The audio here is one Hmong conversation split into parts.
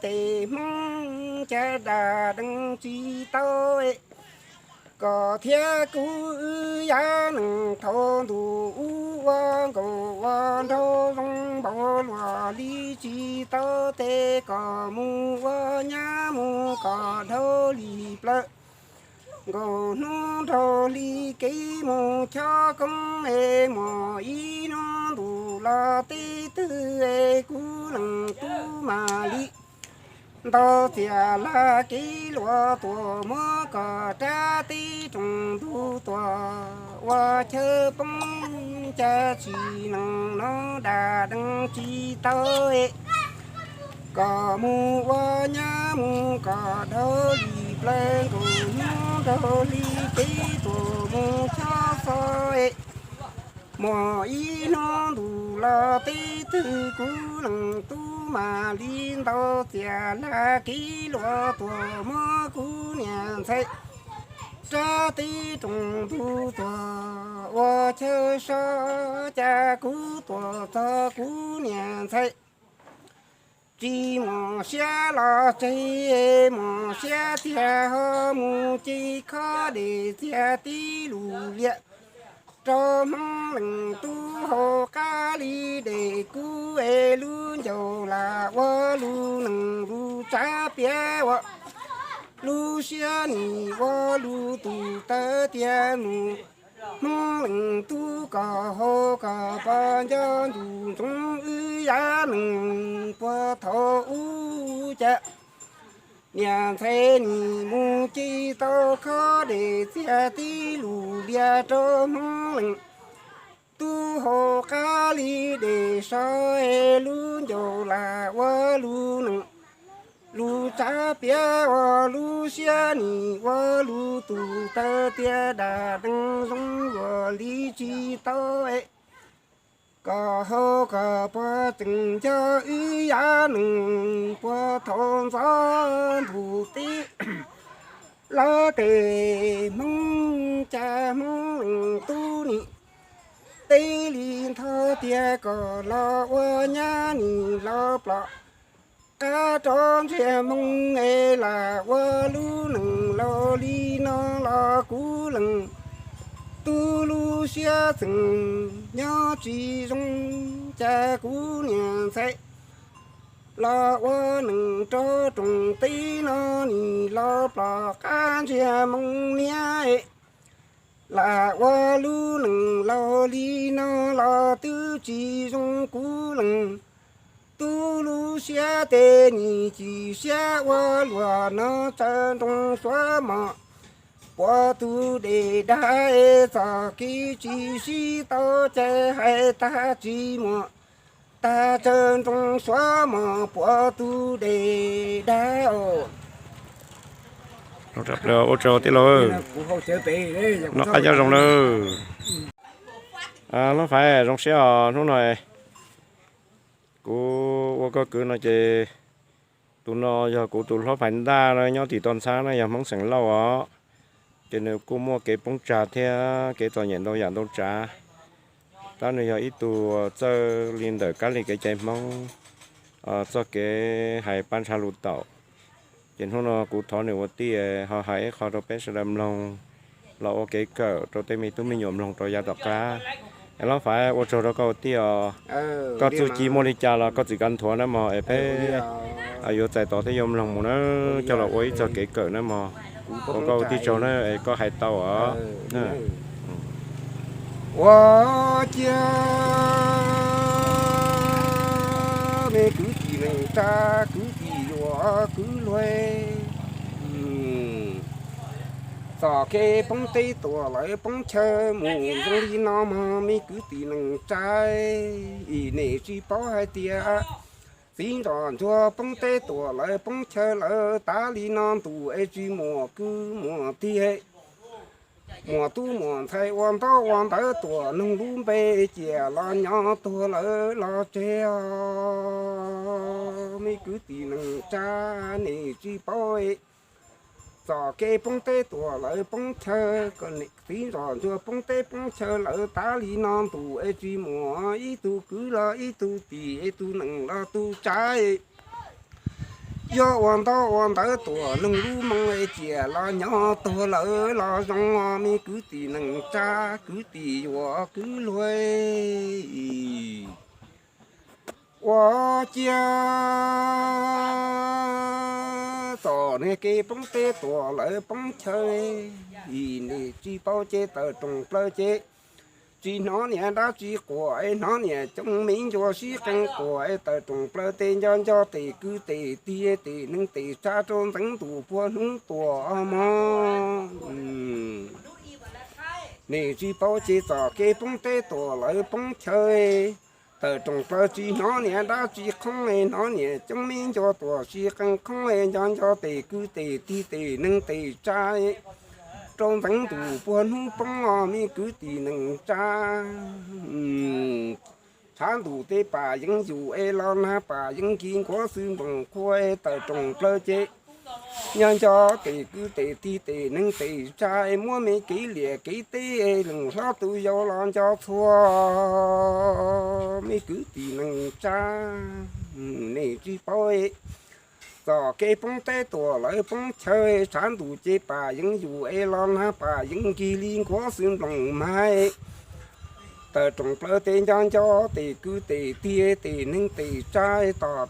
tes Hmoob cas da dees tsis tau, kom thiab kuv wb yav neeg thaum ntuj ub ua nkaus ua nraug zoo npaum luag li tsis tau tes kom mus ua nyab mus kom dhau li plaws. Nkaus hnub nraug li kev mus chob koob es muaj ib hnub ntuj los teb twg es kuv leej tub mam li ntau txias lag kev luag tuaj muab kom rab teb rooj ntug tuaj ua chaw poob cas tsis neej no da dees tsis tau, kom mus ua nyab mus kom dhau li plaws nkaus hnub nraug li kev tuaj mus chob xov. Muaj ib hnub ntuj los teb twg kuv leej tub mam li ntau txias lag kev luag tuaj muab kuv niam ntxhais rab teb rooj ntug tuaj ua chaw so, cas kuv tuaj txog kuv niam ntxhais tsis muaj siab los tseg, muaj siab tiag ho mus ces khob dej txiag tib lus liam rau Hmoob leej tub hauv qab li dej kub es lub ncauj lam ua lub neej lub tsav piav ua lub siab nim ua lub tus taw tias mus Hmoob leej tub kom haus kom pom nco ncu ntsoov wb yav neeg puag thaum ub cas niam ntxhais nim mus ces tau khob dej txiag tib lus liam rau Hmoob leej tub hauv qab li dej so, es lub ncauj lam ua lub neej lub tsav piav ua lub siab nim ua lub tus taw tias da dees zoo luag li tsis tau, kom haus kom pom tseem nco wb yav neeg puag thaum ntxov ntuj teb los tes Hmoob cas Hmoob leej tub nim teb li ntho tias kom los ua nyab nim los plom qab rov ntsia Hmoob es lam ua lub neej laus li no los kuv leej tub lub siab txeem nyob tsis zoo, cas kuv niam ntxhais los ua neej rau rooj teb no nim los plom qab ntsia Hmoob niam lam ua lub neej laus li no los twb tsis zoo, kuv leej tub lub siab tes nim cim siab ua luag no tsaws nroog suav mos puas tus dej dag es txoj kev tsis sib tau cai hais tag tsis muaj tag tsaws nroog suav mos puas tus dej dag os. Ua tsaug tij laug, noj qab nyob zoo nawb. Hlob Faiv, zoo siab os hnub no kuv ua koj kwv no ces tus no yog kuv tus hlob Faiv Ntaj no nyob tim Toj Ntxhab no, yog Hmoob xeem Lauj os. Ces nws kuj muaj kev poob tsag thiab kev txom nyem ntau yam ntau tsav. Tab nws yog ib tug txawj li ntawm kab li kev cai Hmoob, txoj kev hais pab ntsha lus taum. Ces hnub no kuv thov nws ua tij ho hais ib qho rau peb sawv daws mloog los ua kev kawm rau tej me tub me nyuam mloog rau yav tom qab. Es hlob Faiv, ua tsaug rau koj ua tij os. Koj txuj ci muaj li cas los koj txwm kav nthuav na mog, es peb yuav txais tos thiab yuav mloog mus na, coj los ua ib txoj kev kawm na mog. Ua koj ua tij tsaug na, es koj hais tau os. Ua ciav me kwv tij neej tsa, kwv tij yuav kwv luag, txoj kev poob teb tuaj lawv poob chaw mus zoo li no mog me kwv tij neej tsa. Ib nej tsis paub hais tias txiv nroj ntsuag poob teb tuaj lawv poob chaw lawv tas li no ntuj es tsis muaj kwv muaj tij, muaj tub muaj ntxhais ua ntaub ua ntawv tuaj nug lub npe ciaj los nyob tuag lawv los tseg os. Me kwv tij neej tsa, nej tsis paub txoj kev poob teb tuaj lawv poob chaw, txiv nroj ntsuag poob teb poob chaw lawv tas li no ntuj es tsis muaj ib tug kwv los ib tug tij, tus neej los tus tsav. Yog ua ntaub ua ntawv tuam neeg lub moo es ciam los nyob tuag lawm los zoo os me kwv tij neej tsa, kwv tij yuav kwv luag. Ua ciav txom nyem kev poob teb tuam lawv poob chaw, nim tsis paub ces tawm rooj plaws ces tsis hnov niam dab tsi quaj, hnov niam coob me ncua sib qee quaj, tawm rooj plaws tes nco nco tes kwv tes tig tes neeg tes tsa rau ntxeev ntuj puag hnub tuam mog. Nim tsis paub ces txom kev poob teb tuam lawv poob chaw, tawm rooj plaws tsis hnov niam dab tsi qhoob, hnov niam coob me ncua tuam sib qee qhoob, nco nco tes kwv tes tig tes neeg tes tsa rau ntxeev ntuj puag hnub poob os me kwv tij neej tsa. Tshav ntuj tes pam yeej yus es los nag pam yeej kis nkuav xwb nploos qhua, tawm rooj plaws ces nco nco tes kwv tes tig tes neeg tes tsa, muab me kev liam kev teb leej hlob tus yau los nco txhua me kwv tij neej tsa. Nim tsis paub txom kev poob teb tuam lawv poob chaw, tshav ntuj ces pam yeej yus es los nag pam yeej kis li nkuav xwb nploos mas. Tawm rooj plaws tes nco nco tes kwv tes tig tes neeg tes tsa,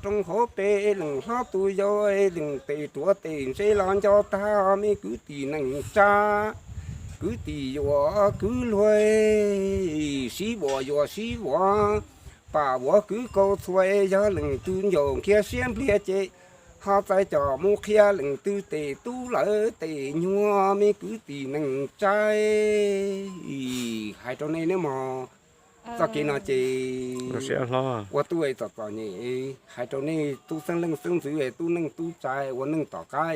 tom rooj hauv pes leej hlob tus yau leej tes ruav tes ntse los nco tag os me kwv tij neej tsa, kwv tij yuav kwv luag. Sib vuam yuav sib vuam, pam vuav kwv kaus txhua, yog leej twg ncaus nkiag siab npliag ces ho txais coj mus qhia leej twg tes tub lawv tes nyuag me kwv tij neej tsa. Hais rau nej nawb mog, txoj kev no ces ua tub es txom txom nyem. Hais rau nej tub xeeb leej xeeb ntxwv es tub neej tub tsa ua neej tom qab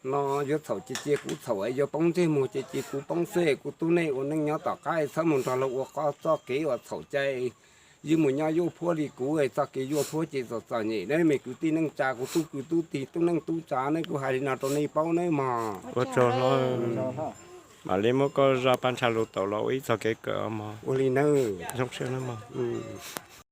no yuav txhaum ces cia kuv txhaum, yuav poob ntsej muag ces cia kuv poob xwb. Kuv tub nej ua neej nyob tom qab txhob mus nrog luag ua qhov txoj kev uas txhaum cai. Yeej mus nyob yuaj phuab li kuv, txoj kev yuaj phuab ces txom txom nyem nawb me kwv tij neej tsa, kuv tub kwv tub tij tub neej tub tsa nawb. Kuv hais li no rau nej paub nawb mog. Ua tsaug hlob, mam li muab koj zaj paj ntsha lus taum los ua ib txoj kev kawm mog. Ua li nawb. Zoo siab nawb mog.